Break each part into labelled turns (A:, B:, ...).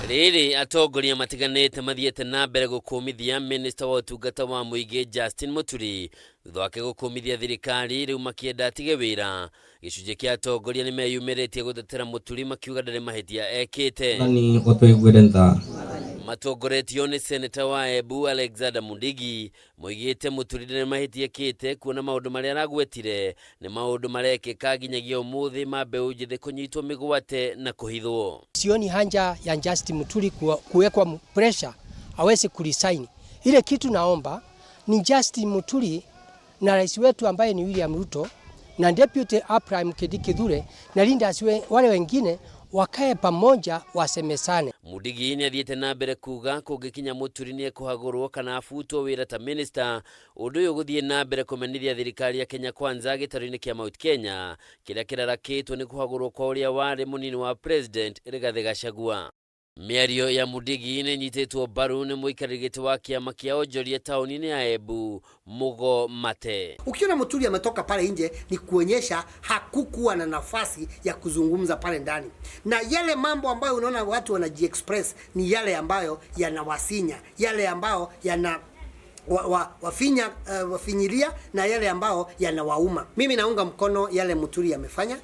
A: Rĩrĩ atongoria matiganĩte mathiĩte na mbere gũkũmithia minista wa ũtungata wa mũingĩ Justin Muturi thutha wake gũkũmithia thirikari rĩu makĩenda atige wĩra. Gĩcunjĩ kĩa atongoria nĩ meyumĩrĩtie gũtetera Muturi makiuga ndarĩ mahĩtia ekĩte.
B: Mwathani ũtũiguĩre tha.
A: Matongoretio nĩ seneta wa Embu Alexander Mundigi moigĩte Muturi ndarĩ mahĩtia ekĩte kuona maũndũ marĩa aragwetire nĩ maũndũ marekĩka nginyagia ũmũthĩ ma mbeũ njĩthĩ kũnyitwo mĩgwate na kũhithwo.
C: Sioni haja ya Justin Muturi kuwekwa pressure aweze kuresign. Ile kitu naomba ni Justin Muturi na rais wetu ambaye ni William Ruto na Deputy Abraham Kindiki Kithure na leaders wale wengine wakae pamoja wasemesane.
A: Mundigi nĩ athiĩte na mbere kuga kũngĩkinya Muturi nĩ ekũhagũrwo kana abutwo wĩra ta minister, ũndũ ũyũ ũgũthiĩ na mbere kũmenithia thirikari ya Kenya Kwanza gĩtarũ-inĩ kĩa Mount Kenya kĩrĩa kĩrarakĩtwo nĩ kũhagũrwo kwa ũrĩa warĩ mũnini wa president Rigathĩ Gachagua. Mĩario ya Mundigi nĩ ĩnyitĩtwo mbaru nĩ mũikarĩri gĩtĩ wa kĩama kĩa onjoria taũni-inĩ ya Embu Mugo Mate.
D: Ukiona Muturi ametoka pale nje ni kuonyesha hakukuwa na nafasi ya kuzungumza pale ndani, na yale mambo ambayo unaona watu wanajiexpress ni yale ambayo yanawasinya, yale ambayo yana wa, wa, wafinya wafinyilia na yale ambayo yanawauma. Mimi naunga mkono yale Muturi amefanya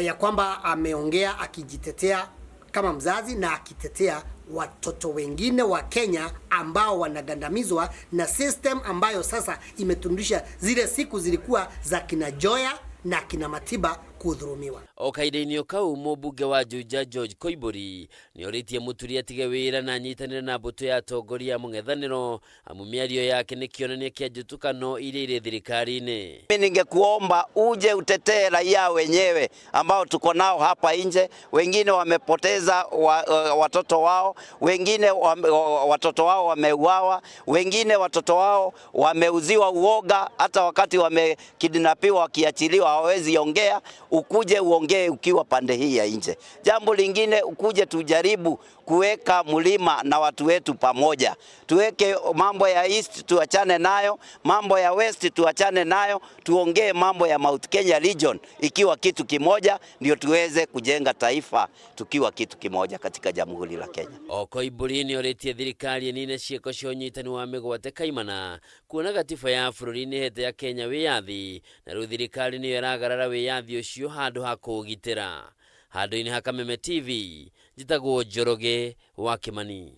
D: ya kwamba ameongea akijitetea kama mzazi na akitetea watoto wengine wa Kenya ambao wanagandamizwa na system ambayo sasa imetundisha zile siku zilikuwa za kina Njoya na kina Matiba kudhulumiwa.
A: O kahinda-inĩ o kau mũmbunge wa Juja George Koimburi nĩ orĩtie Muturi atige wĩra na anyitanĩre na mbũtũ ya atongoria a mũng'ethanĩro amu mĩario yake nĩ kĩonania kĩa njũtũkano iria irĩ thirikari-inĩ.
E: Mimi ningekuomba uje utetee raia wenyewe ambao tuko nao hapa nje. Wengine wamepoteza watoto wao, wengine watoto wao wameuawa, wengine watoto wao wameuziwa uoga, hata wakati wamekidnapiwa wakiachiliwa hawawezi ongea. Ukuje uongee ukiwa pande hii ya nje. Jambo lingine, ukuje tujaribu kuweka mlima na watu wetu pamoja, tuweke mambo ya East tuachane nayo, mambo ya West tuachane nayo, tuongee mambo ya Mount Kenya Region ikiwa kitu kimoja, ndio tuweze kujenga taifa tukiwa kitu kimoja katika Jamhuri la Kenya.
A: O Koimburi nĩ orĩtie thirikari ĩnine ciĩko cia ũnyitani wa mĩgwate kaimana kuona gatiba ya bũrũri nĩ ĩhete ya Kenya wĩyathi na rĩu thirikari nĩyo ĩragarara wĩyathi ũcio handũ ha kũũgitĩra. Handũ-inĩ ha Kameme TV, njĩtagwo Njoroge wa Kimani.